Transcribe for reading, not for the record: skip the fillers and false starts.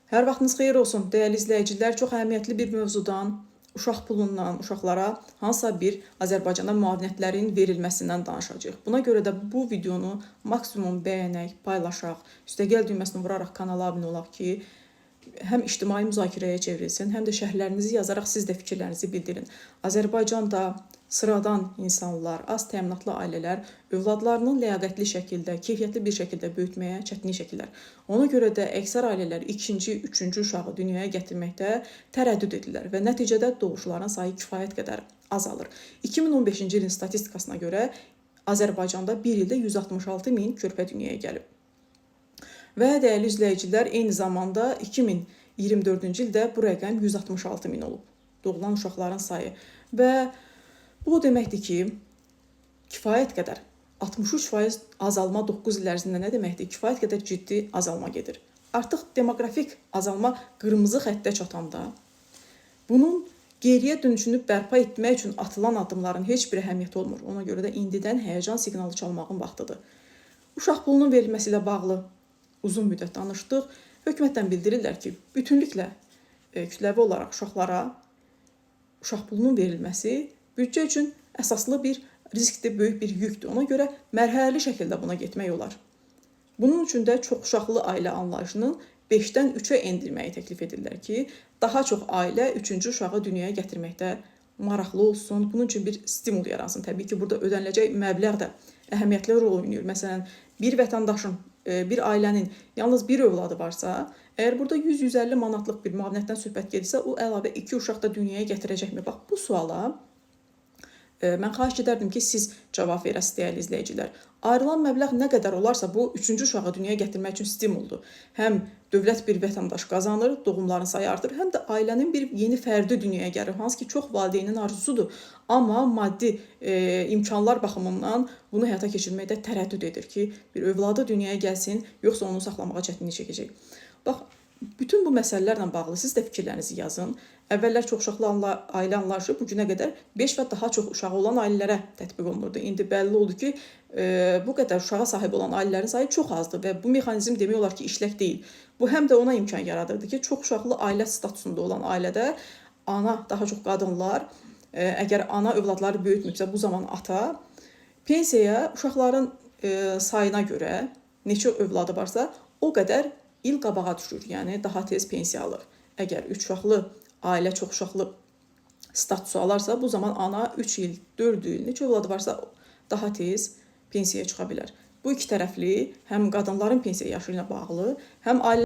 Hər vaxtınız xeyir olsun, dəyərli izləyicilər. Çox əhəmiyyətli bir mövzudan, uşaq pulundan, uşaqlara hansısa bir Azərbaycanda müavinətlərin verilməsindən danışacağıq. Buna görə də bu videonu maksimum bəyənək, paylaşaq, üstəgəl düyməsini vuraraq kanala abunə olaq ki, həm ictimai müzakirəyə çevrilsin, həm də şərhlərinizi yazaraq siz də fikirlərinizi bildirin. Azərbaycanda sıradan insanlar, az təminatlı ailələr övladlarının ləyaqətli şəkildə, keyfiyyətli bir şəkildə böyütməyə çətinlik çəkirlər. Ona görə də əksər ailələr ikinci, üçüncü uşağı dünyaya gətirməkdə tərəddüd edirlər və nəticədə doğuşların sayı kifayət qədər azalır. 2015-ci ilin statistikasına görə Azərbaycanda bir ildə 166 min körpə dünyaya gəlib. Və dəyərli izləyicilər, eyni zamanda 2024-cü ildə bu rəqəm 166 min olub. Doğulan uşaqların sayı. Və bu o deməkdir ki, kifayət qədər 63% azalma 9 il ərzində nə deməkdir? Kifayət qədər ciddi azalma gedir. Artıq demoqrafik azalma qırmızı xəttə çatanda bunun geriyə dönüşünü bərpa etmək üçün atılan addımların heç bir əhəmiyyəti olmur. Ona görə də indidən həyəcan siqnalı çalmağın vaxtıdır. Uşaq pulunun verilməsi ilə bağlı uzun müddət danışdıq. Hökumətdən bildirirlər ki, bütünlüklə kütləvi olaraq uşaqlara uşaq pulunun verilməsi büdcə üçün əsaslı bir riskdir, böyük bir yükdür. Ona görə mərhələli şəkildə buna getmək olar. Bunun üçün də çox uşaqlı ailə anlayışının 5-dən 3-ə endirməyi təklif edirlər ki, daha çox ailə üçüncü uşağı dünyaya gətirməkdə maraqlı olsun. Bunun üçün bir stimul yaransın. Təbii ki, burada ödəniləcək məbləğ də əhəmiyyətli rol oynayır. Məsələn, bir vətəndaşın, bir ailənin yalnız bir övladı varsa, əgər burada 100-150 manatlıq bir müavinətdən söhbət gedirsə, o əlavə 2 uşaq da dünyaya gətirəcəkmi? Bax, bu suala mən xahiş edərdim ki, siz cavab verəsiniz, dəyərli izləyicilər. Ayrılan məbləğ nə qədər olarsa, bu üçüncü uşağı dünyaya gətirmək üçün stimuldur. Həm dövlət bir vətəndaş qazanır, doğumların sayı artır, həm də ailənin bir yeni fərdi dünyaya gəlir. Hansı ki, çox valideynin arzusudur. Amma maddi imkanlar baxımından bunu həyata keçirməkdə tərəddüd edir ki, bir övladı dünyaya gəlsin, yoxsa onu saxlamağa çətinlik çəkəcək. Bax, bütün bu məsələlərlə bağlı siz də fikirlərinizi yazın. Əvvəllər çoxuşaqlı ailə anlayışı bu günə qədər 5 və daha çox uşağı olan ailələrə tətbiq olunurdu. İndi bəlli oldu ki, bu qədər uşağa sahib olan ailələrin sayı çox azdır və bu mexanizm demək olar ki, işlək deyil. Bu həm də ona imkan yaradırdı ki, çox uşaqlı ailə statusunda olan ailədə ana, daha çox qadınlar, əgər ana övladları böyütməyibsə, bu zaman ata pensiyaya uşaqların sayına görə neçə övladı varsa, o qədər il qabağa düşür, yəni daha tez pensiya alır. Əgər 3 uşaqlı ailə çox uşaqlı statusu alarsa, bu zaman ana 3 il, 4 il, neçə övladı varsa daha tez pensiyaya çıxa bilər. Bu iki tərəfli həm qadınların pensiya yaşı ilə bağlı, həm ailə